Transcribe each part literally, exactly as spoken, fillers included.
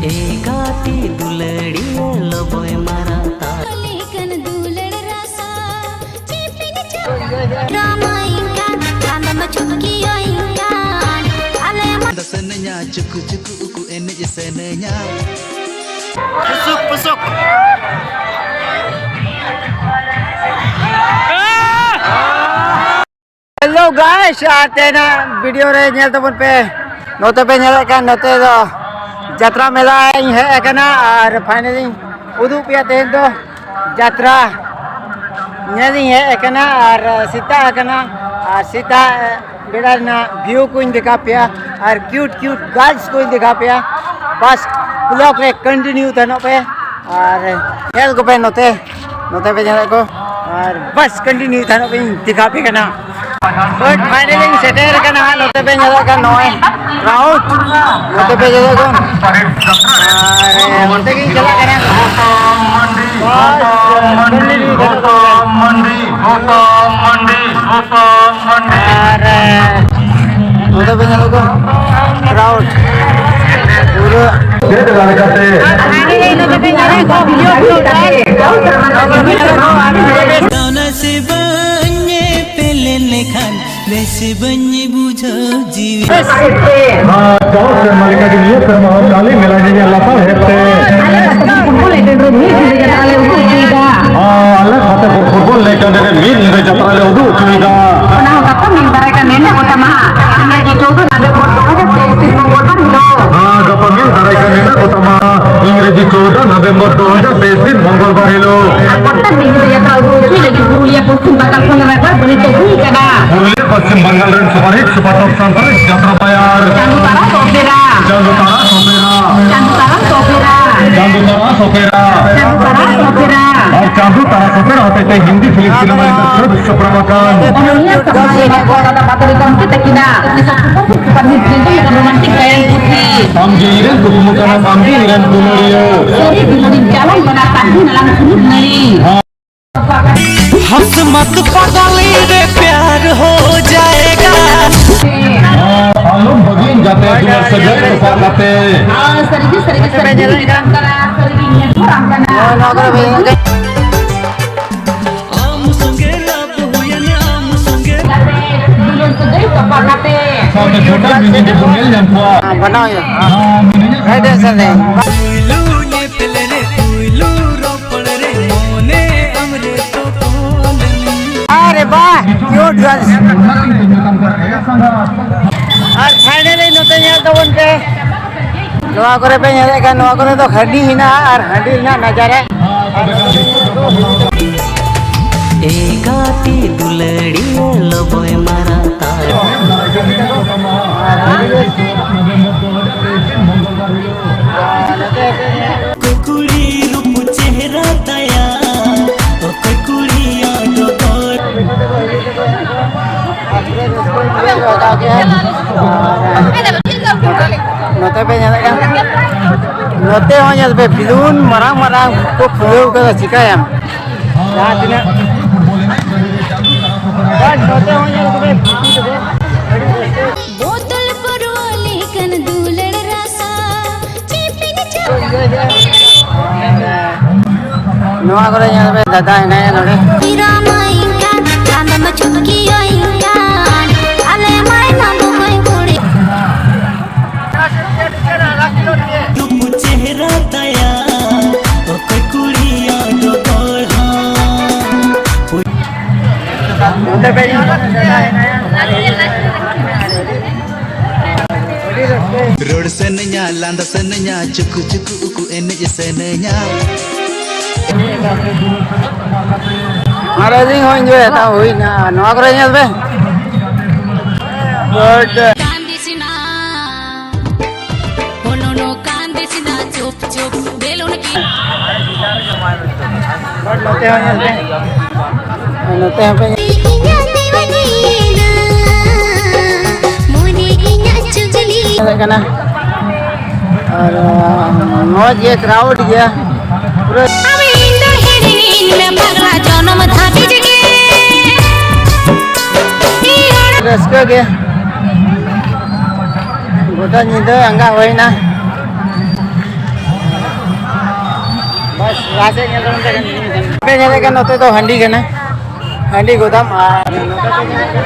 ᱮ ᱜᱟᱛᱮ ᱫᱩᱞᱟᱹᱲᱤᱭᱟᱹ ᱞᱚᱵᱚᱭ ᱢᱟᱨᱟᱜ ᱛᱟ᱾ ᱞᱮᱠᱟᱱ ᱫᱩᱞᱟᱹᱲ ᱨᱟᱥᱟ ᱪᱮᱯᱮᱱ ᱪᱟᱞᱟᱣ᱾ ᱨᱟᱢᱟᱭᱤᱝᱠᱟ ᱪᱟᱸᱫᱚ ᱢᱟ ᱪᱩᱯᱠᱤ ᱟᱭᱤᱝᱠᱟ᱾ ᱟᱞᱮ ᱢᱟ ᱫᱟᱥᱟᱱᱟᱹᱧᱟ ᱪᱩᱠᱩ ᱪᱩᱠᱩ ᱩᱠᱩ ᱮᱱᱮᱡ ᱥᱟᱱᱟᱹᱧᱟ᱾ ᱯᱩᱥᱩᱠ ᱯᱩᱥᱩᱠ᱾ Hello guys, ᱟᱨ ᱛᱮᱦᱮᱧᱟᱜ video ᱨᱮ ᱧᱮᱞ ᱛᱟᱵᱚᱱ ᱯᱮ᱾ ᱱᱚᱛᱮ ᱯᱮ ᱧᱮᱞᱮᱫ ᱠᱟᱱ, ᱱᱚᱛᱮ ᱫᱚ ᱡᱟᱛᱨᱟ ᱢᱮᱞᱟ ᱤᱧ ᱦᱮᱡ ᱟᱠᱟᱱᱟ ᱟᱨ finally ᱤᱧ ᱩᱫᱩᱜ ᱯᱮᱭᱟ ᱛᱮᱦᱮᱧ ᱫᱚ ᱡᱟᱛᱨᱟ ᱧᱮᱞ ᱤᱧ ᱦᱮᱡ ᱟᱠᱟᱱᱟ ᱟᱨ ᱥᱮᱛᱟᱜ ᱟᱠᱟᱱᱟ ᱟᱨ ᱥᱮᱛᱟᱜ ᱵᱮᱲᱟ ᱨᱮᱱᱟᱜ view ᱠᱚᱧ ᱫᱮᱠᱷᱟᱣ ᱯᱮᱭᱟ ᱟᱨ cute cute girls ᱠᱚᱧ ᱫᱮᱠᱷᱟᱣ ᱯᱮᱭᱟ᱾ ᱵᱟᱥ vlog ᱨᱮ continue ᱛᱟᱦᱮᱱᱚᱜ ᱯᱮ ᱟᱨ ᱧᱮᱞ ᱠᱚᱯᱮ ᱱᱚᱛᱮ᱾ ᱱᱚᱛᱮ ᱯᱮ ᱧᱮᱞᱮᱫ ᱠᱚ, ᱟᱨ ᱵᱟᱥ continue ᱛᱟᱦᱮᱱᱚᱜ ᱯᱮ, ᱤᱧ ᱫᱮᱠᱷᱟᱣ ᱟᱯᱮ ᱠᱟᱱᱟ᱾ But finally ᱤᱧ ᱥᱮᱴᱮᱨ ᱟᱠᱟᱱᱟ ᱦᱟᱸᱜ, ᱱᱚᱛᱮ ᱯᱮ ᱧᱮᱞᱮᱫ ᱠᱟᱱ ᱱᱚᱜᱼᱚᱭ crowd, ᱱᱚᱛᱮ ᱯᱮ ᱧᱮᱞᱮᱫ ᱠᱟᱱ᱾ ᱟᱨ ᱚᱱᱛᱮ ᱜᱤᱧ ᱪᱟᱞᱟᱜ ᱠᱟᱱᱟ᱾ ᱵᱟᱥ continue ᱛᱟᱦᱮᱱᱚᱜ ᱯᱮ᱾ ᱟᱨ ᱱᱚᱛᱮ ᱯᱮ ᱧᱮᱞᱮᱫ ᱠᱚ crowd ᱯᱩᱨᱟᱹ᱾ ᱪᱮᱫ ᱞᱮᱠᱟᱛᱮ? ᱚᱱᱟ ᱥᱮ ᱵᱟᱹᱧ ᱧᱮᱯᱮᱞ ᱞᱮᱱᱠᱷᱟᱱ ᱵᱮᱥ ᱵᱟᱹᱧ ᱵᱩᱡᱷᱟᱹᱣ ᱡᱤᱣᱤ᱾ ᱦᱮᱸ, ᱡᱟᱣ ᱥᱮᱨᱢᱟ ᱞᱮᱠᱟᱜᱮ ᱱᱤᱭᱟᱹ ᱥᱮᱨᱢᱟ ᱦᱚᱸ ᱠᱟᱹᱞᱤ ᱢᱮᱞᱟ ᱧᱮᱧᱮᱞ ᱞᱟᱥᱟᱲᱦᱮᱫ ᱛᱮ ᱟᱞᱮ ᱯᱷᱩᱴᱵᱚᱞ ᱮᱱᱮᱡ ᱨᱮ ᱢᱤᱫ ᱧᱤᱫᱟᱹ ᱡᱟᱛᱨᱟ ᱞᱮ ᱩᱫᱩᱜ ᱦᱚᱪᱚᱭᱮᱫᱟ᱾ ᱦᱮᱸ, ᱟᱞᱮ ᱯᱷᱟᱛᱮᱯᱩᱨ ᱯᱷᱩᱴᱵᱚᱞ ᱮᱱᱮᱡ ᱴᱟᱺᱰᱤ ᱨᱮ ᱢᱤᱫ ᱧᱤᱫᱟᱹ ᱡᱟᱛᱨᱟ ᱞᱮ ᱩᱫᱩᱜ ᱦᱚᱪᱚᱭᱮᱫᱟ᱾ ᱚᱱᱟ ᱦᱚᱸ ᱜᱟᱯᱟ ᱢᱮᱭᱟᱝ ᱫᱟᱨᱟᱭ ᱠᱟᱱ ᱱᱮᱰᱟ ᱜᱚᱴᱟ ᱢᱟᱦᱟ ᱤᱝᱨᱮᱡᱤ ᱪᱳᱫᱽᱫᱚ ᱱᱚᱵᱷᱮᱢᱵᱚᱨ ᱫᱩ ᱦᱟᱡᱟᱨ ᱛᱮᱭᱤᱥ ᱫᱤᱱ ᱢᱚᱝᱜᱚᱞᱵᱟᱨ ᱦᱤᱞᱳᱜ᱾ ᱦᱮᱸ, ᱜᱟᱯᱟ ᱢᱮᱭᱟᱝ ᱫᱟᱨᱟᱭ ᱠᱟᱱ ᱱᱮᱰᱟ ᱜᱚᱴᱟ ᱢᱟᱦᱟ ᱤᱝᱨᱮᱡᱤ ᱪᱳᱫᱽᱫᱚ ᱱᱚᱵᱷᱮᱢᱵᱚᱨ ᱫᱩ ᱦᱟᱡᱟᱨ ᱛᱮᱭᱤᱥ ᱫᱤᱱ ᱢᱚᱝᱜᱚᱞᱵᱟᱨ ᱦᱤᱞᱳᱜ᱾ ᱟᱨ ᱯᱨᱚᱛᱮᱠ ᱫᱤᱱ ᱡᱟᱛᱨᱟ ᱩᱫᱩᱜ ᱦᱚᱪᱚᱭ ᱞᱟᱹᱜᱤᱫ ᱯᱩᱨᱩᱞᱤᱭᱟᱹ ᱯᱚᱥᱪᱤᱢ ᱵᱟᱝᱜᱟᱞ ᱠᱷᱚᱱ ᱨᱟᱭᱵᱟᱨ ᱵᱟᱹᱱᱤᱡ ᱠᱚ ᱦᱩᱭ ᱠᱟᱱᱟ᱾ ᱯᱩᱨᱩᱞᱤᱭᱟᱹ ᱯᱚᱥᱪᱤᱢ ᱵᱟᱝᱜᱟᱞ ᱨᱮᱱ ᱥᱩᱯᱟᱨᱦᱤᱴ ᱥᱩᱯᱟᱨ ᱴᱚᱯ ᱥᱟᱱᱛᱟᱲᱤ ᱡᱟᱛᱨᱟ ᱯᱟᱭᱟᱨ᱾ ᱪᱟᱸᱫᱚ ᱛᱟᱨᱟᱥ ᱚᱯᱮᱨᱟ᱾ ᱪᱟᱸᱫᱚ ᱛᱟᱨᱟᱥ ᱚᱯᱮᱨᱟ᱾ ᱪᱟᱸᱫᱚ ᱛᱟᱨᱟᱥ ᱚᱯᱮᱨᱟ᱾ ᱪᱟᱸᱫᱚ ᱛᱟᱨᱟᱥ ᱚᱯᱮᱨᱟ᱾ ᱪᱟᱸᱫᱚ ᱛᱟᱨᱟᱥ ᱚᱯᱮᱨᱟ᱾ ᱟᱨ ᱪᱟᱸᱫᱚ ᱛᱟᱨᱟᱥ ᱚᱯᱮᱨᱟ ᱦᱚᱛᱮᱛᱮ ᱦᱤᱱᱫᱤ ᱯᱷᱤᱞᱢ ᱥᱤᱱᱮᱢᱟ ᱨᱮ ᱥᱟᱹᱛ ᱥᱟᱯᱲᱟᱣ ᱟᱠᱟᱱ᱾ ᱚᱱᱚᱞᱤᱭᱟᱹ ᱥᱚᱢᱨᱟᱴ ᱵᱟᱵᱟ ᱫᱟᱫᱟ ᱵᱟᱫᱚᱞᱤ ᱜᱚᱢᱠᱮ ᱛᱟᱹᱠᱤᱱᱟᱜ ᱩᱱᱤᱥᱥᱚ ᱯᱚᱸᱪᱟᱥ ᱯᱚᱸᱪᱤᱥ ᱨᱮᱱᱟᱜ ᱨᱳᱢᱟᱱᱴᱤᱠ ᱜᱟᱭᱟᱱ ᱯᱩᱛᱷᱤ᱾ ᱟᱢ ᱜᱮ ᱤᱧ ᱨᱮᱱ ᱠᱩᱠᱢᱩ ᱠᱟᱱᱟᱢ, ᱟᱢ ᱜᱮ ᱤᱧ ᱨᱮᱱ ᱫᱩᱞᱟᱹᱲᱤᱭᱟᱹ᱾ ᱥᱟᱹᱨᱤ ᱫᱩᱞᱟᱹᱲᱤᱧ ᱪᱟᱞᱚᱱ ᱠᱟᱱᱟ, ᱥᱟᱹᱜᱩᱱ ᱟᱞᱟᱝ ᱥᱩᱞᱩᱠ ᱱᱟᱹᱲᱤ᱾ हंस मत पागल रे प्यार हो जाएगा। ᱵᱷᱟᱹᱜᱤᱱ ᱜᱟᱛᱮ ᱫᱩᱞᱟᱹᱲ ᱥᱟᱹᱜᱟᱹᱭ ᱛᱚᱯᱟᱜ ᱠᱟᱛᱮ᱾ ᱟᱨ ᱥᱟᱹᱨᱤᱜᱮ, ᱥᱟᱹᱨᱤᱜᱮ, ᱥᱟᱹᱨᱤᱜᱮ ᱧᱮᱞᱚᱜ ᱠᱟᱱᱟ, ᱥᱟᱹᱨᱤᱜᱮ ᱧᱮᱞᱚᱜ ᱠᱟᱱᱟ᱾ ᱱᱚᱣᱟ ᱠᱚᱨᱮ ᱵᱷᱟᱹᱜᱤ ᱜᱮ᱾ ᱟᱢ ᱥᱚᱸᱜᱮ ᱞᱟᱵᱷ ᱦᱩᱭᱮᱱ, ᱟᱢ ᱥᱚᱸᱜᱮ᱾ ᱫᱩᱞᱟᱹᱲ ᱥᱟᱹᱜᱟᱹᱭ ᱛᱚᱯᱟᱜ ᱠᱟᱛᱮ᱾ ᱥᱟᱶᱛᱮ ᱯᱷᱳᱴᱳ ᱢᱤᱫ ᱫᱤᱱ ᱵᱚᱱ ᱧᱮᱞ ᱧᱟᱢ ᱠᱚᱣᱟ᱾ ᱦᱮᱸ, ᱵᱮᱱᱟᱣ ᱦᱩᱭᱩᱜᱼᱟ᱾ ᱦᱮᱸ, ᱢᱤᱫ ᱫᱤᱱ ᱦᱮᱸ, ᱰᱮᱱᱥᱟᱨ ᱨᱮ᱾ ᱯᱩᱭᱞᱩ ᱧᱮᱯᱮᱞ ᱨᱮ, ᱯᱩᱭᱞᱩ ᱨᱚᱯᱚᱲ ᱨᱮ, ᱢᱚᱱᱮ ᱟᱢ ᱨᱮ ᱛᱚᱯᱚᱞ ᱮᱱ᱾ ᱟᱨᱮ ᱵᱟᱦ, cute girls᱾ ᱟᱨ finally ᱱᱚᱛᱮ ᱧᱮᱞ ᱛᱟᱵᱚᱱ ᱯᱮ᱾ ᱱᱚᱣᱟ ᱠᱚᱨᱮ ᱯᱮ ᱧᱮᱞᱮᱫ ᱠᱟᱱ, ᱱᱚᱣᱟ ᱠᱚᱨᱮ ᱫᱚ ᱦᱟᱺᱰᱤ ᱦᱮᱱᱟᱜᱼᱟ ᱟᱨ ᱦᱟᱺᱰᱤ ᱨᱮᱱᱟᱜ ᱱᱟᱡᱟᱨᱟ᱾ ᱮ ᱜᱟᱛᱮ ᱫᱩᱞᱟᱹᱲᱤᱭᱟᱹ ᱞᱚᱵᱚᱭ ᱢᱟᱨᱟᱜ ᱛᱟᱨ᱾ ᱚᱠᱚᱭ ᱠᱩᱲᱤ ᱨᱩᱯ ᱪᱮᱦᱨᱟ ᱛᱟᱭᱟ, ᱚᱠᱚᱭ ᱠᱩᱲᱤᱭᱟᱜ ᱰᱚᱜᱚᱨ᱾ ᱱᱚᱛᱮ ᱯᱮ ᱧᱮᱞᱮᱫ ᱠᱟᱱ, ᱱᱚᱛᱮ ᱦᱚᱸ ᱧᱮᱞ ᱯᱮ, balloon ᱢᱟᱨᱟᱝ ᱢᱟᱨᱟᱝ ᱠᱚ ᱯᱷᱩᱞᱟᱹᱣ ᱠᱟᱫᱟ, ᱪᱤᱠᱟᱹᱭᱟᱢ? ᱡᱟᱦᱟᱸ ᱛᱤᱱᱟᱹᱜ ᱵᱟᱴ ᱱᱚᱛᱮ ᱦᱚᱸ ᱧᱮᱞ ᱠᱚᱯᱮ, ᱵᱷᱤᱛᱤᱨ ᱨᱮ ᱵᱳᱛᱚᱞ ᱯᱟᱹᱨᱣᱟᱹ ᱞᱮᱠᱟᱱ ᱫᱩᱞᱟᱹᱲ ᱨᱟᱥᱟ, ᱪᱮᱯᱮᱧ ᱪᱟᱯ᱾ ᱱᱚᱣᱟ ᱠᱚᱨᱮ ᱧᱮᱞ ᱢᱮ, ᱫᱟᱫᱟ ᱦᱮᱱᱟᱭᱟ ᱱᱚᱰᱮ᱾ ᱤᱨᱟᱢᱟ ᱤᱧ ᱠᱷᱟᱱ, ᱟᱢᱮᱢ ᱪᱩᱴᱠᱤᱭᱟ ᱤᱧ ᱠᱷᱟᱱ, ᱟᱞᱮ ᱢᱟᱭ ᱢᱟᱢᱩ ᱠᱚᱭ ᱠᱩᱲᱤ᱾ ᱨᱩᱯ ᱪᱮᱦᱨᱟ ᱛᱟᱭᱟ, ᱚᱠᱚᱭ ᱠᱩᱲᱤᱭᱟᱜ ᱰᱚᱜᱚᱨ ᱦᱚᱸ᱾ ᱨᱚᱲ ᱥᱟᱱᱟᱧᱟ, ᱞᱟᱸᱫᱟ ᱥᱟᱱᱟᱧᱟ, ᱪᱩᱠᱩ ᱪᱩᱠᱩ ᱩᱠᱩ ᱮᱱᱮᱡ ᱥᱟᱱᱟᱧᱟ᱾ ᱟᱨ ᱟᱹᱞᱤᱧ ᱦᱚᱸ enjoy ᱦᱟᱛᱟᱣ ᱦᱩᱭᱱᱟ᱾ ᱱᱚᱣᱟ ᱠᱚᱨᱮ ᱧᱮᱞ ᱯᱮ᱾ Good. ᱠᱟᱱᱫᱤᱥᱤᱱᱟ, ᱦᱚᱱᱚᱱᱚ ᱠᱟᱱᱫᱤᱥᱤᱱᱟ, ᱪᱩᱯ ᱪᱩᱯ, ᱵᱮᱞᱩᱱ ᱠᱤ᱾ ᱱᱚᱛᱮ ᱦᱚᱸ ᱧᱮᱞ ᱯᱮ᱾ ᱱᱚᱛᱮ ᱦᱚᱸ ᱯᱮ ᱤᱧᱟᱹᱜ ᱫᱤᱣᱟᱱᱤᱱᱟ, ᱢᱚᱱᱮ ᱤᱧᱟᱹᱜ ᱪᱩᱜᱽᱞᱤ᱾ ᱧᱮᱞᱮᱫ ᱠᱟᱱᱟ᱾ ᱟᱨ ᱢᱚᱡᱽ ᱜᱮ, crowd ᱜᱮᱭᱟ ᱯᱩᱨᱟᱹ᱾ ᱟᱢ ᱤᱧ ᱫᱚ ᱦᱤᱲᱤᱧ ᱢᱮ ᱯᱟᱜᱽᱞᱟ ᱡᱚᱱᱚᱢ ᱫᱷᱟᱹᱵᱤᱡ ᱜᱮ᱾ ᱨᱟᱹᱥᱠᱟᱹ ᱜᱮ᱾ ᱜᱚᱴᱟ ᱧᱤᱫᱟᱹ ᱟᱸᱜᱟ ᱦᱩᱭᱱᱟ᱾ ᱵᱟᱥ, ᱞᱟᱦᱟ ᱥᱮᱫ ᱧᱮᱞ ᱛᱟᱵᱚᱱ ᱯᱮ᱾ ᱯᱮ ᱧᱮᱞᱮᱫ ᱠᱟᱱ, ᱱᱚᱛᱮ ᱫᱚ ᱦᱟᱺᱰᱤ ᱠᱟᱱᱟ, ᱦᱟᱺᱰᱤ ᱜᱚᱫᱟᱢ᱾ ᱟᱨ ᱱᱚᱛᱮ ᱯᱮ ᱧᱮᱞᱮᱫ ᱠᱟᱱ,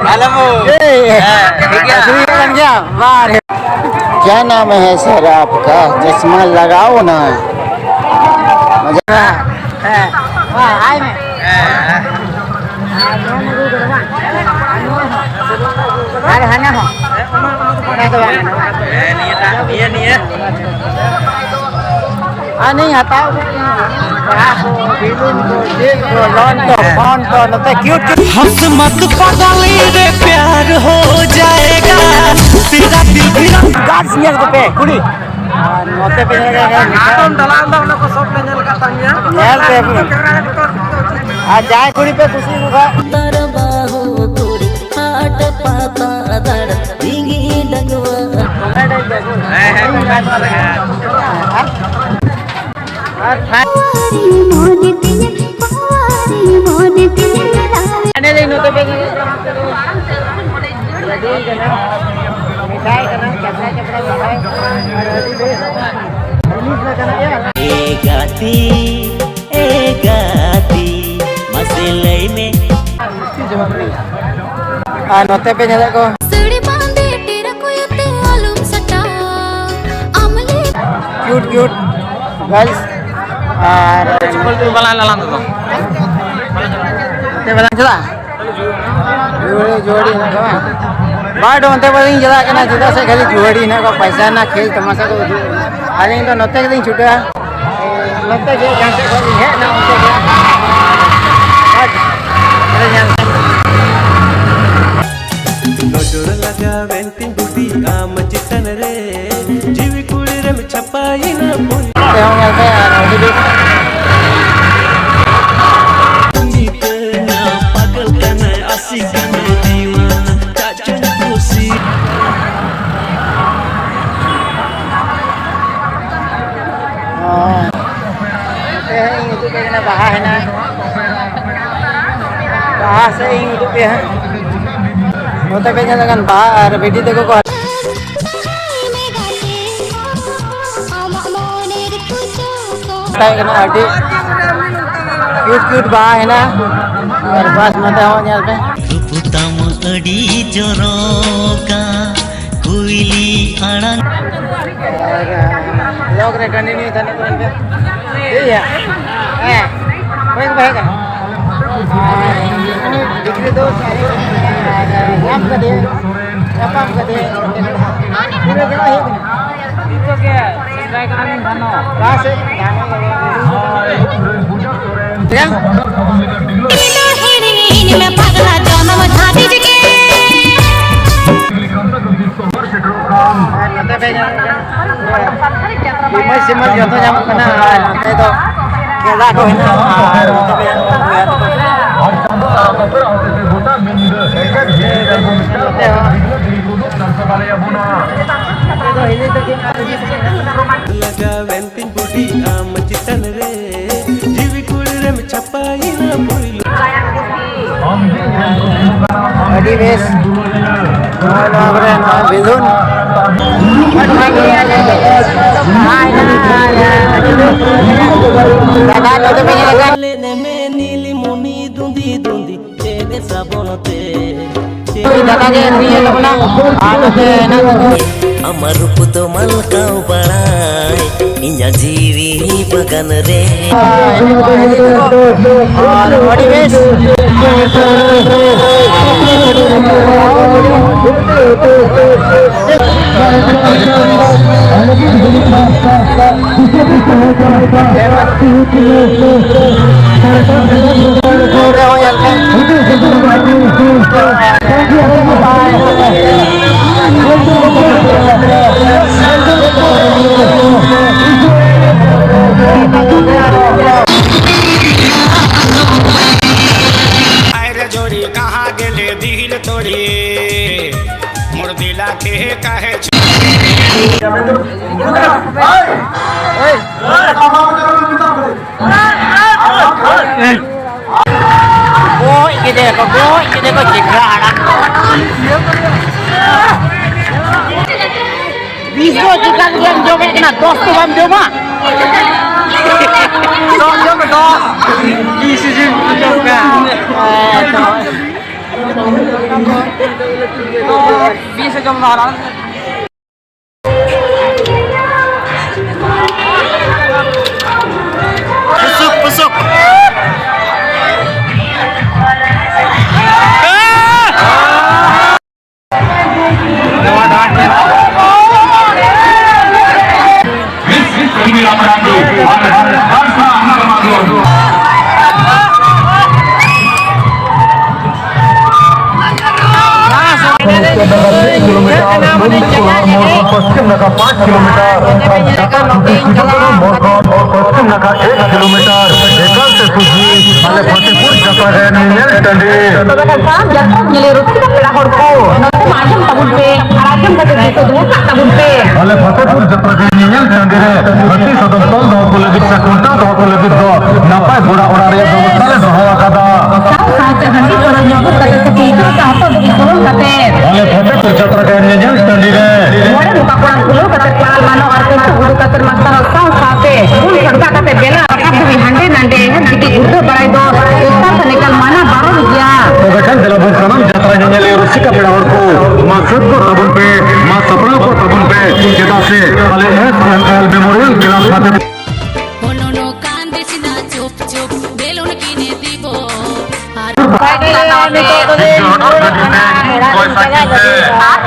ᱦᱮᱞᱳ᱾ ᱮᱭ, ᱦᱮᱸ, ᱴᱷᱤᱠ ᱜᱮᱭᱟ᱾ ᱟᱹᱠᱷᱨᱤᱧ ᱠᱟᱱ ᱜᱮᱭᱟ? ᱵᱟᱨ᱾ क्या नाम है सर आपका? चश्मा लगाओ ना। ᱦᱮᱸ, ᱦᱮᱸ, ᱦᱮᱸ, ᱟᱭ ᱢᱮ᱾ ᱟᱨ ᱦᱟᱱᱟ ᱦᱚᱸ᱾ ᱚᱱᱟ ᱫᱚ ᱵᱟᱝ ᱠᱟᱱᱟ᱾ ᱦᱮᱸ, ᱱᱤᱭᱟᱹ ᱴᱟᱜ, ᱱᱤᱭᱟᱹ, ᱱᱤᱭᱟᱹ᱾ ᱟᱨ ᱱᱤᱭᱟᱹ ᱦᱟᱛᱟᱣ ᱠᱟᱛᱮ ᱵᱟᱦᱟ ᱠᱚ, ᱵᱮᱞᱩᱱ ᱠᱚ, ᱪᱮᱫ ᱠᱚ, ᱞᱚᱱ ᱠᱚ, ᱯᱷᱚᱱ ᱠᱚ, ᱱᱚᱛᱮ ᱠᱤᱭᱩᱴ ᱠᱤᱭᱩᱴ᱾ हंस मत पागल रे प्यार हो जाएगा, तेरा दिल भी गार्ड्स ᱧᱮᱞ ᱠᱚᱯᱮ, ᱠᱩᱲᱤ᱾ ᱟᱨ ᱱᱚᱛᱮ ᱯᱮ ᱧᱮᱞ ᱠᱟᱜ ᱠᱷᱟᱱ ᱟᱫᱚᱢ ᱫᱟᱞᱟᱞ ᱫᱚ ᱚᱱᱟ ᱠᱚ ᱥᱚᱵ ᱞᱮ ᱧᱮᱞ ᱠᱟᱜ ᱛᱟᱢ ᱜᱮᱭᱟ᱾ ᱧᱮᱞ ᱯᱮ ᱯᱩᱨᱟᱹ᱾ ᱟᱨ ᱡᱟᱦᱟᱸᱭ ᱠᱩᱲᱤ ᱯᱮ ᱠᱩᱥᱤᱭᱟᱠᱚ ᱠᱷᱟᱱ᱾ ᱛᱟᱨ ᱵᱟᱹᱦᱩ ᱠᱩᱲᱤ ᱦᱟᱴ ᱯᱟᱛᱟ ᱫᱟᱬᱟ ᱤᱧ ᱰᱟᱺᱜᱩᱣᱟᱹ᱾ ᱦᱮᱸ, ᱦᱮᱸ, ᱠᱚᱝᱜᱨᱮᱪ ᱵᱚᱞᱮ, ᱦᱮᱸ᱾ ᱟᱨ ᱯᱷᱟᱭ- ᱯᱟᱣᱟᱨᱤ ᱢᱚᱱᱮ ᱛᱤᱧᱟᱹ, ᱯᱟᱣᱟᱨᱤ ᱢᱚᱱᱮ ᱛᱤᱧᱟᱹ ᱞᱟᱲᱟᱣ᱾ ᱮᱱᱮᱡ ᱱᱚᱛᱮ ᱯᱮ ᱧᱮᱞ ᱠᱟᱱᱟ, ᱱᱚᱛᱮ ᱫᱚ ᱜᱟᱹᱰᱤ ᱠᱟᱱᱟ, ᱢᱤᱴᱷᱟᱭ ᱠᱟᱱᱟ, ᱪᱟᱯᱲᱟ ᱪᱟᱯᱲᱟ ᱢᱤᱴᱷᱟᱭ, ᱟᱨ ᱟᱹᱰᱤ ᱵᱮᱥ ᱡᱤᱱᱤᱥ ᱞᱮ ᱠᱟᱱᱟ ᱭᱟ᱾ ᱮ ᱜᱟᱛᱮ, ᱮ ᱜᱟᱛᱮ, ᱢᱟᱥᱮ ᱞᱟᱹᱭ ᱢᱮ᱾ ᱟᱨ ᱱᱚᱛᱮ ᱯᱮ ᱧᱮᱞᱮᱫ ᱠᱚ ᱥᱟᱹᱲᱤ ᱵᱟᱸᱫᱮ ᱴᱮᱨᱟ ᱠᱚᱭᱚᱛᱮ ᱟᱞᱚᱢ ᱥᱟᱴᱟᱣᱟ᱾ ᱟᱢᱞᱮ ᱠᱤᱭᱩᱴ ᱠᱤᱭᱩᱴ ᱜᱟᱨᱞᱥ᱾ ᱟᱨ ᱪᱩᱯᱚᱞ ᱛᱩᱞ ᱵᱟᱞᱟ ᱞᱟᱞᱟᱝ ᱫᱚ᱾ ᱱᱚᱛᱮ ᱵᱟᱞᱟᱝ ᱪᱟᱞᱟᱜᱼᱟ? ᱡᱩᱣᱟᱹᱲᱤ, ᱡᱩᱣᱟᱹᱲᱤ ᱦᱮᱱᱟᱜ ᱠᱚᱣᱟ᱾ But ᱚᱱᱛᱮ ᱵᱟᱞᱤᱧ ᱪᱟᱞᱟᱜ ᱠᱟᱱᱟ, ᱪᱮᱫᱟᱜ ᱥᱮ ᱠᱷᱟᱹᱞᱤ ᱡᱩᱣᱟᱹᱲᱤ ᱦᱮᱱᱟᱜ ᱠᱚᱣᱟ, ᱯᱚᱭᱥᱟ ᱨᱮᱱᱟᱜ ᱠᱷᱮᱞ ᱛᱟᱢᱟᱥᱟ ᱠᱚ ᱩᱫᱩᱜ᱾ ᱟᱹᱞᱤᱧ ᱫᱚ ᱱᱚᱛᱮ ᱜᱮᱞᱤᱧ ᱪᱷᱩᱴᱟᱹᱜᱼᱟ᱾ ᱱᱚᱛᱮ ᱜᱮ ᱡᱟᱦᱟᱸ ᱥᱮᱫ ᱠᱷᱚᱱ ᱞᱤᱧ ᱦᱮᱡ ᱮᱱᱟ, ᱚᱱᱛᱮ ᱜᱮ᱾ ᱵᱟᱥ, ᱟᱫᱚ ᱧᱮᱞ ᱯᱮ᱾ ᱱᱚᱡᱚᱨ ᱞᱟᱜᱟᱣᱮᱱ ᱛᱤᱧ ᱵᱩᱰᱤ ᱟᱢ ᱪᱮᱛᱟᱱ ᱨᱮ, ᱡᱤᱣᱤ ᱠᱩᱲᱤ ᱨᱮᱢ ᱪᱷᱟᱯᱟᱭᱮᱱᱟ ᱯᱩᱱ᱾ ᱱᱚᱛᱮ ᱦᱚᱸ ᱧᱮᱞ ᱯᱮ, ᱟᱨ ᱟᱹᱰᱤ ᱵᱮᱥ᱾ ᱩᱱᱤ ᱛᱮ ᱯᱟᱜᱚᱞ ᱠᱟᱱᱟᱭ, ᱟᱥᱤᱠ ᱠᱟᱱᱟᱭ, ᱫᱤᱣᱟᱱᱟ, ᱪᱟᱜ ᱪᱚᱧ ᱠᱩᱥᱤ᱾ ᱦᱚᱸ᱾ ᱱᱚᱛᱮ ᱦᱚᱸ ᱤᱧ ᱩᱫᱩᱜ ᱟᱯᱮ ᱠᱟᱱᱟ, ᱵᱟᱦᱟ ᱦᱮᱱᱟᱜᱼᱟ᱾ ᱞᱟᱦᱟ ᱥᱮᱫ ᱤᱧ ᱩᱫᱩᱜ ᱯᱮᱭᱟ ᱦᱟᱸᱜ᱾ ᱱᱚᱛᱮ ᱯᱮ ᱧᱮᱞ ᱞᱮᱠᱷᱟᱱ ᱵᱟᱦᱟ ᱟᱨ ᱵᱤᱴᱤ ᱛᱟᱠᱚ ᱠᱚ ᱛᱟᱦᱮᱸ ᱠᱟᱱᱟ, ᱟᱹᱰᱤ ᱠᱤᱭᱩᱴ ᱠᱤᱭᱩᱴ ᱵᱟᱦᱟ ᱦᱮᱱᱟᱜᱼᱟ᱾ ᱟᱨ ᱵᱟᱥ ᱱᱚᱛᱮ ᱦᱚᱸ ᱧᱮᱞ ᱯᱮ᱾ ᱨᱩᱯ ᱛᱟᱢ ᱟᱹᱰᱤ ᱪᱚᱨᱚᱠᱟ, ᱠᱩᱭᱞᱤ ᱟᱲᱟᱝ᱾ ᱟᱨ ᱵᱞᱚᱜ ᱨᱮ ᱠᱚᱱᱴᱤᱱᱤᱭᱩ ᱛᱟᱦᱮᱱ ᱠᱚ ᱢᱮᱱᱛᱮ᱾ ᱴᱷᱤᱠ ᱜᱮᱭᱟ᱾ ᱦᱮᱸ, ᱚᱠᱚᱭ ᱠᱚ ᱛᱟᱦᱮᱸ ᱠᱟᱱᱟ? ᱜᱤᱫᱽᱨᱟᱹ ᱫᱚ ᱧᱟᱢ ᱠᱟᱫᱮᱭᱟ, ᱧᱟᱯᱟᱢ ᱠᱟᱫᱮᱭᱟ᱾ ᱯᱩᱨᱟᱹ ᱡᱟᱭᱜᱟ ᱦᱮᱡ ᱠᱟᱱᱟ᱾ ᱱᱤᱛᱚᱜ ᱜᱮ ᱥᱮᱸᱫᱽᱨᱟ ᱠᱟᱱᱟ ᱞᱤᱧ ᱫᱷᱟᱱᱚ᱾ ᱚᱠᱟ ᱥᱮᱫ? ᱪᱮᱫ? ᱟᱨ ᱱᱚᱛᱮ ᱯᱮ ᱧᱮᱞ ᱞᱮᱠᱷᱟᱱ ᱯᱩᱨᱟᱹ ᱵᱤᱢᱚᱞ ᱥᱤᱢᱚᱞ ᱡᱚᱛᱚ ᱧᱟᱢᱚᱜ ᱠᱟᱱᱟ᱾ ᱟᱨ ᱱᱚᱛᱮ ᱫᱚ ᱜᱮᱸᱫᱟ ᱠᱚ ᱦᱮᱱᱟᱜᱼᱟ᱾ ᱟᱨ ᱱᱚᱛᱮ ᱯᱮ ᱧᱮᱞ ᱞᱮᱠᱷᱟᱱ ᱱᱚᱛᱮ ᱦᱚᱸ ᱞᱟᱜᱟᱣᱮᱱ ᱛᱤᱧ ᱵᱩᱰᱷᱤ ᱟᱢ ᱪᱮᱛᱟᱱ ᱨᱮ, ᱡᱤᱣᱤ ᱠᱩᱲᱤ ᱨᱮᱢ ᱪᱷᱟᱯᱟᱭᱮᱱᱟ ᱯᱩᱭᱞᱩ᱾ ᱟᱹᱰᱤ ᱵᱮᱥ᱾ ᱱᱚᱜᱼᱚᱭ ᱱᱚᱣᱟ ᱠᱚᱨᱮ ᱱᱚᱣᱟ ᱵᱮᱞᱩᱱ᱾ ᱫᱟᱫᱟ, ᱱᱚᱛᱮ ᱯᱮ ᱧᱮᱞ ᱠᱟᱱ᱾ ᱞᱮᱱᱮᱢᱮ ᱱᱤᱞᱤᱢᱚᱱᱤ ᱫᱩᱸᱫᱤ ᱫᱩᱸᱫᱤ᱾ ᱪᱮᱫ ᱥᱟᱵᱚᱱ ᱛᱮ? ᱫᱟᱠᱟ ᱜᱮ ᱟᱹᱠᱷᱨᱤᱧᱮᱫ ᱛᱟᱵᱚᱱᱟ᱾ ᱟᱨ ᱱᱚᱛᱮ ᱦᱮᱱᱟᱜ ᱛᱟᱠᱚ᱾ ᱟᱢᱟᱜ ᱨᱩᱯ ᱫᱚ ᱢᱟᱞᱠᱟᱣ ᱵᱟᱲᱟᱭ, ᱤᱧᱟᱜ ᱡᱤᱣᱤ ᱵᱟᱜᱟᱱ ᱨᱮ᱾ ᱟᱨ ᱟᱹᱰᱤ ᱵᱮᱥ᱾ आए रे जोड़ी कहाँ गेले दिल तोड़ी, मोर दिला के काहे ছি- ও, এই ᱠᱮᱫᱮ ᱠᱚ, ᱜᱚᱡ ᱠᱮᱫᱮ ᱠᱚ ᱪᱮᱫᱠᱟ ᱦᱟᱲᱟᱢ ᱠᱚ᱾ ᱵᱤᱥ ᱫᱚ ᱪᱮᱛᱟᱱ ᱜᱮᱢ ᱡᱚᱢᱮᱫ ᱠᱟᱱᱟ, ᱫᱚᱥ ᱫᱚ ᱵᱟᱢ ᱡᱚᱢᱟ? ᱫᱚᱥ ᱡᱚᱢ ᱢᱮ, ᱫᱚᱥ᱾ ᱵᱤᱥ ᱡᱚᱢ ᱠᱟᱱᱟ᱾ ᱵᱤᱥ ᱡᱚᱢ ᱢᱮ, ᱦᱟᱲᱟᱢ᱾ ᱯᱩᱥᱩᱠ, ᱯᱩᱥᱩᱠ᱾ ᱯᱚᱥᱪᱤᱢ ᱱᱟᱠᱷᱟ ᱛᱤᱱ ᱠᱤᱞᱳᱢᱤᱴᱟᱨ, ᱯᱚᱥᱪᱤᱢ ᱱᱟᱠᱷᱟ ᱯᱟᱸᱪ ᱠᱤᱞᱳᱢᱤᱴᱟᱨ, ᱟᱨ ᱡᱟᱯᱟᱜ ᱠᱷᱩᱸᱴᱤ ᱥᱤᱫᱩ ᱠᱟᱹᱱᱦᱩ ᱢᱚᱭᱫᱟᱱ, ᱯᱚᱥᱪᱤᱢ ᱱᱟᱠᱷᱟ ᱮᱠ ᱠᱤᱞᱳᱢᱤᱴᱟᱨ, ᱮᱠᱟᱞ ᱛᱮ ᱥᱚᱡᱷᱮ ᱟᱞᱮ ᱯᱷᱚᱛᱮᱯᱩᱨ ᱡᱟᱛᱨᱟ ᱜᱟᱭᱟᱱ ᱧᱮᱧᱮᱞ ᱴᱟᱺᱰᱤ᱾ ᱛᱚᱵᱮ ᱠᱷᱟᱱ ᱥᱟᱱᱟᱢ ᱡᱟᱛᱨᱟ ᱧᱮᱞᱮ ᱨᱩᱥᱤᱠᱟ ᱯᱮᱲᱟ ᱦᱚᱲ ᱠᱚ, ᱱᱚᱛᱮ ᱢᱟ ᱟᱸᱡᱚᱢ ᱛᱟᱵᱚᱱ ᱯᱮ ᱟᱨ ᱟᱸᱡᱚᱢ ᱠᱟᱛᱮ ᱫᱤᱥᱟᱹ ᱫᱚᱦᱚ ᱠᱟᱜ ᱛᱟᱵᱚᱱ ᱯᱮ᱾ ᱟᱞᱮ ᱯᱷᱚᱛᱮᱯᱩᱨ ᱡᱟᱛᱨᱟ ᱜᱟᱭᱟᱱ ᱧᱮᱧᱮᱞ ᱴᱟᱺᱰᱤ ᱨᱮ ᱦᱟᱹᱛᱤ ᱥᱟᱫᱚᱢ ᱛᱚᱞ ᱫᱚᱦᱚ ᱠᱚ ᱞᱟᱹᱜᱤᱫ ᱥᱮ ᱠᱷᱩᱱᱴᱟᱹᱣ ᱫᱚᱦᱚ ᱠᱚ ᱞᱟᱹᱜᱤᱫ ᱫᱚ ᱱᱟᱯᱟᱭ ᱜᱚᱲᱟ ᱚᱲᱟᱜ ᱨᱮᱭᱟᱜ ᱵᱮᱵᱚᱥᱛᱷᱟ ᱞᱮ ᱫᱚᱦᱚ ᱟᱠᱟᱫᱟ᱾ ᱥᱟᱶ ᱥᱟᱶᱛᱮ ᱦᱟᱺᱰᱤ ᱯᱟᱹᱣᱨᱟᱹ ᱧᱩ ᱟᱹᱜᱩ ᱠᱟᱛᱮ ᱥᱮ ᱠᱤᱱᱛᱩ ᱥᱟᱶᱛᱟ ᱫᱷᱟᱹᱵᱤᱡ ᱫᱩᱲᱩᱵ ᱠᱟᱛᱮ᱾ ᱟᱞᱮ ᱯᱷᱚᱛᱮᱯᱩᱨ ᱡᱟᱛᱨᱟ ᱜᱟᱭᱟᱱ ᱧᱮᱧᱮᱞ ᱴᱟᱺᱰᱤ ᱨᱮ᱾ ᱢᱚᱬᱮ ᱢᱚᱠᱟ ᱠᱚᱲᱟ ᱠᱷᱩᱞᱟᱹᱣ ᱠᱟᱛᱮ ᱯᱟᱲᱟᱞ ᱢᱟᱱᱚ ᱟᱨ ᱠᱤᱱᱛᱩ ᱜᱩᱰᱩ ᱠᱟᱛᱮ ᱢᱟᱥᱴᱟᱨ ᱥᱟᱶ ᱥᱟᱶᱛᱮ ᱵᱩᱞ ᱥᱟᱲᱠᱟ ᱠᱟᱛᱮ ᱵᱮᱞᱟ ᱨᱟᱠᱟᱵ ᱫᱷᱟᱹᱵᱤᱡ ᱦᱟᱸᱰᱮ ᱱᱟᱸᱰᱮ ᱡᱩᱫᱤ ᱜᱩᱲᱫᱷᱟᱹ ᱵᱟᱲᱟᱭ ᱫᱚ ᱥᱚᱨᱠᱟᱨ ᱥᱮᱱ ᱮᱠᱟᱞ ᱢᱟᱱᱟ ᱵᱟᱨᱚᱱ ᱜᱮᱭᱟ᱾ ᱛᱚᱵᱮ ᱠᱷᱟᱱ ᱫᱮᱞᱟ ᱵᱚᱱ ᱥᱟᱱᱟᱢ ᱡᱟᱛᱨᱟ ᱧᱮᱧᱮᱞᱤᱭᱟᱹ ᱨᱩᱥᱤᱠᱟ ᱯᱮᱲᱟ ᱦᱚᱲ ᱠᱚ, ᱢᱟ ᱥᱟᱹᱛ ᱠᱚᱜ ᱛᱟᱵᱚᱱ ᱯᱮ, ᱢᱟ ᱥᱟᱯᱲᱟᱣ ᱠᱚᱜ ᱛᱟᱵᱚᱱ ᱯᱮ, ᱪᱮᱫᱟᱜ ᱥᱮ ᱟᱞᱮ S M L memorial club ᱥᱟᱶᱛᱮ ᱚᱱᱚᱱᱚ ᱠᱟᱱᱫᱮᱥᱱᱟ ᱪᱩᱯ ᱪᱩᱯ ᱵᱮᱞᱩᱱ ᱠᱤᱱᱮ ᱫᱤᱵᱚ᱾ ᱟᱨ ᱯᱷᱟᱭᱱᱟᱞᱤ ᱱᱤᱛᱚᱜ ᱫᱚᱞᱤᱧ ᱨᱩᱣᱟᱹᱲᱚᱜ ᱠᱟᱱᱟ ᱚᱲᱟᱜ ᱞᱤᱧ ᱪᱟᱞᱟᱜ ᱞᱟᱹᱜᱤᱫ᱾ ᱟᱨ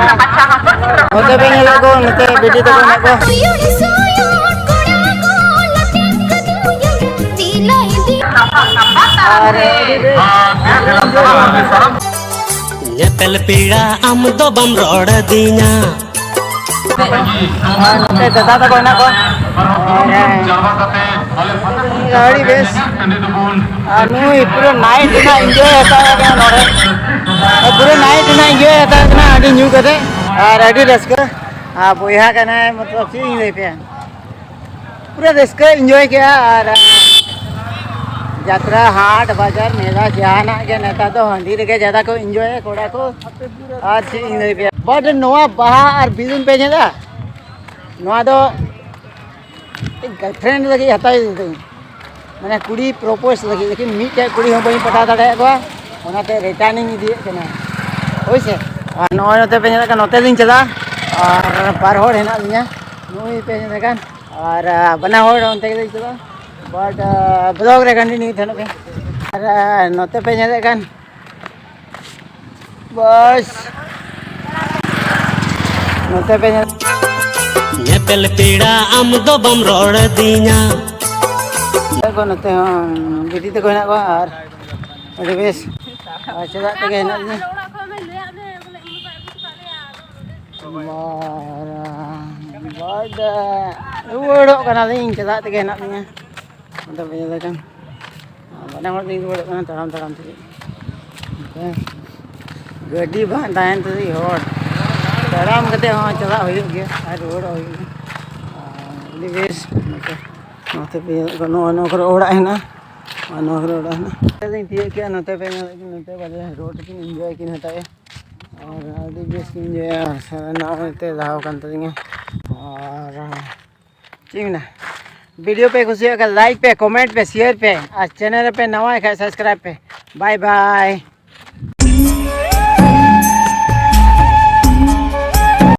ᱱᱚᱛᱮ ᱵᱮᱱ ᱧᱮᱞᱮᱫ ᱠᱚ, ᱱᱚᱛᱮ ᱵᱤᱴᱤ ᱛᱟᱠᱚ ᱢᱮᱱᱟᱜ ᱠᱚᱣᱟ᱾ ᱟᱨ ᱧᱮᱯᱮᱞ ᱯᱮᱲᱟ ᱟᱢ ᱫᱚ ᱵᱟᱢ ᱨᱚᱲ ᱟᱹᱫᱤᱧᱟ᱾ ᱟᱨ ᱱᱚᱛᱮ ᱫᱟᱫᱟ ᱛᱟᱠᱚ ᱦᱮᱱᱟᱜ ᱠᱚᱣᱟ᱾ ᱟᱹᱰᱤ ᱵᱮᱥ᱾ ᱟᱨ ᱱᱩᱭ ᱯᱩᱨᱟᱹ ᱱᱟᱭᱤᱴ ᱨᱮᱱᱟᱜ ᱤᱱᱡᱚᱭ ᱦᱟᱛᱟᱣ ᱠᱟᱱᱟ ᱱᱚᱰᱮ᱾ ᱯᱩᱨᱟᱹ ᱱᱟᱭᱤᱴ ᱨᱮᱱᱟᱜ ᱤᱱᱡᱚᱭ ᱦᱟᱛᱟᱣ ᱠᱟᱱᱟ, ᱟᱹᱰᱤ ᱧᱩ ᱠᱟᱛᱮ ᱟᱨ ᱟᱹᱰᱤ ᱨᱟᱹᱥᱠᱟᱹ᱾ ᱟᱨ ᱵᱚᱭᱦᱟ ᱠᱟᱱᱟᱭ, ᱢᱚᱛᱞᱚᱵ ᱪᱮᱫ ᱤᱧ ᱞᱟᱹᱭ ᱟᱯᱮᱭᱟ, ᱯᱩᱨᱟᱹ ᱨᱟᱹᱥᱠᱟᱹ ᱤᱱᱡᱚᱭ ᱠᱮᱜᱼᱟ᱾ ᱟᱨ ᱡᱟᱛᱨᱟ, ᱦᱟᱴ, ᱵᱟᱡᱟᱨ, ᱢᱮᱞᱟ, ᱡᱟᱦᱟᱱᱟᱜ ᱜᱮ ᱱᱮᱛᱟᱨ ᱫᱚ ᱦᱟᱺᱰᱤ ᱨᱮᱜᱮ ᱡᱟᱫᱟ ᱠᱚ ᱮᱱᱡᱚᱭᱟ ᱠᱚᱲᱟ ᱠᱚ᱾ ᱟᱨ ᱪᱮᱫ ᱤᱧ ᱞᱟᱹᱭ ᱟᱯᱮᱭᱟ, ᱵᱟᱴ ᱱᱚᱣᱟ ᱵᱟᱦᱟ ᱟᱨ ᱵᱤᱞᱩᱱ ᱯᱮ ᱧᱮᱞᱟ, ᱱᱚᱣᱟ ᱫᱚ ᱜᱟᱨᱞᱯᱷᱨᱮᱱᱰ ᱞᱟᱹᱜᱤᱫ ᱦᱟᱛᱟᱣ ᱤᱫᱤ ᱛᱟᱹᱧ, ᱢᱟᱱᱮ ᱠᱩᱲᱤ ᱯᱨᱚᱯᱳᱡᱽ ᱞᱟᱹᱜᱤᱫ, ᱞᱮᱠᱤᱱ ᱢᱤᱫᱴᱮᱡ ᱠᱩᱲᱤ ᱦᱚᱸ ᱵᱟᱹᱧ ᱯᱟᱴᱟᱣ ᱫᱟᱲᱮᱭᱟᱜ ᱠᱚᱣᱟ, ᱚᱱᱟᱛᱮ ᱨᱤᱴᱟᱨᱱᱤᱧ ᱤᱫᱤᱭᱮᱫ ᱠᱟᱱᱟ, ᱦᱳᱭ ᱥᱮ᱾ ᱟᱨ ᱱᱚᱜᱼᱚᱭ ᱱᱚᱛᱮ ᱯᱮ ᱧᱮᱞᱮᱫ ᱠᱟᱱ, ᱱᱚᱛᱮ ᱞᱤᱧ ᱪᱟᱞᱟᱜᱼᱟ, ᱟᱨ ᱵᱟᱨ ᱦᱚᱲ ᱦᱮᱱᱟᱜ ᱞᱤᱧᱟ, ᱱᱩᱭ ᱯᱮ ᱧᱮᱞᱮᱫ ᱠᱟᱱ, ᱟᱨ ᱵᱟᱱᱟ ᱦᱚᱲ ᱚᱱᱛᱮ ᱜᱮᱞᱤᱧ ᱪᱟᱞᱟᱜᱼᱟ᱾ ᱵᱟᱴ ᱵᱞᱚᱜ ᱨᱮ ᱠᱚᱱᱴᱤᱱᱤᱭᱩ ᱛᱟᱦᱮᱱᱚᱜ ᱯᱮ᱾ ᱟᱨ ᱱᱚᱛᱮ ᱯᱮ ᱧᱮᱞᱮᱫ ᱠᱟᱱ, ᱵᱟᱥ, ᱱᱚᱛᱮ ᱯᱮ ᱧᱮᱞ ᱧᱮᱯᱮᱞ ᱯᱮᱲᱟ ᱟᱢ ᱫᱚ ᱵᱟᱢ ᱨᱚᱲ ᱟᱹᱫᱤᱧᱟ᱾ ᱠᱚ ᱱᱚᱛᱮ ᱦᱚᱸ ᱵᱤᱴᱤ ᱛᱟᱠᱚ ᱦᱮᱱᱟᱜ ᱠᱚᱣᱟ ᱟᱨ ᱟᱹᱰᱤ ᱵᱮᱥ ᱟᱨ ᱪᱮᱫᱟᱜ ᱛᱮᱜᱮ ᱦᱮᱱᱟᱜ ᱞᱤᱧᱟ᱾ ᱟᱨ ᱵᱟᱴ ᱨᱩᱣᱟᱹᱲᱚᱜ ᱠᱟᱱᱟᱞᱤᱧ, ᱪᱟᱞᱟᱜ ᱛᱮᱜᱮ ᱦᱮᱱᱟᱜ ᱞᱤᱧᱟ᱾ ᱟᱫᱚ ᱵᱩᱡᱷᱟᱹᱣ ᱫᱟᱲᱮᱭᱟᱜ ᱠᱟᱱ, ᱵᱟᱱᱟ ᱦᱚᱲ ᱞᱤᱧ ᱨᱩᱣᱟᱹᱲᱚᱜ ᱠᱟᱱᱟ ᱛᱟᱲᱟᱢ ᱛᱟᱲᱟᱢ ᱛᱮᱜᱮ᱾ ᱜᱟᱹᱰᱤ ᱵᱟᱝ ᱛᱟᱦᱮᱱ ᱛᱩᱞᱩᱡ ᱦᱚᱲ ᱛᱟᱲᱟᱢ ᱠᱟᱛᱮ ᱦᱚᱸ ᱪᱟᱞᱟᱜ ᱦᱩᱭᱩᱜ ᱜᱮᱭᱟ ᱟᱨ ᱨᱩᱣᱟᱹᱲᱚᱜ ᱦᱩᱭᱩᱜ ᱜᱮᱭᱟ᱾ ᱟᱨ ᱟᱹᱰᱤ ᱵᱮᱥ ᱱᱚᱛᱮ, ᱱᱚᱛᱮ ᱯᱮ ᱧᱮᱞᱮᱫ ᱠᱚᱣᱟ, ᱱᱚᱜᱼᱚ ᱱᱚᱣᱟ ᱠᱚᱨᱮ ᱚᱲᱟᱜ ᱦᱮᱱᱟᱜᱼᱟ, ᱱᱚᱜᱼᱚ ᱱᱚᱣᱟ ᱠᱚᱨᱮ ᱚᱲᱟᱜ ᱦᱮᱱᱟᱜᱼᱟ᱾ ᱱᱚᱛᱮ ᱞᱤᱧ ᱛᱤᱭᱳᱜ ᱠᱮᱜᱼᱟ, ᱱᱚᱛᱮ ᱯᱮ ᱧᱮᱞᱮᱫ ᱠᱤᱱ, ᱱᱚᱛᱮ ᱵᱟᱡᱟᱨ ᱨᱳᱰ ᱨᱮᱠᱤᱱ ᱤᱱᱡᱚᱭ ᱠᱤᱱ ᱦᱟᱛᱟᱣᱮᱫᱼᱟ᱾ ᱟᱨ ᱟᱹᱰᱤ ᱵᱮᱥ ᱠᱤᱱ ᱤᱱᱡᱚᱭᱟ, ᱥᱟᱨᱟ ᱱᱚᱜᱼᱚᱭ ᱱᱚᱛᱮ ᱞᱟᱦᱟᱣ ᱟᱠᱟᱱ ᱛᱟᱹᱞᱤᱧᱟ᱾ ᱟᱨ ᱪᱮᱫ ᱤᱧ ᱢᱮᱱᱟ, ᱵᱷᱤᱰᱤᱭᱳ ᱯᱮ ᱠᱩᱥᱤᱭᱟᱜ ᱠᱷᱟᱱ ᱞᱟᱭᱤᱠ ᱯᱮ, ᱠᱚᱢᱮᱱᱴ ᱯᱮ, ᱥᱮᱭᱟᱨ ᱯᱮ ᱟᱨ ᱪᱮᱱᱮᱞ ᱨᱮᱯᱮ ᱱᱟᱣᱟ ᱠᱷᱟᱱ ᱥᱟᱵᱥᱠᱨᱟᱭᱤᱵ ᱯᱮ᱾ ᱵᱟᱭ ᱵᱟᱭ᱾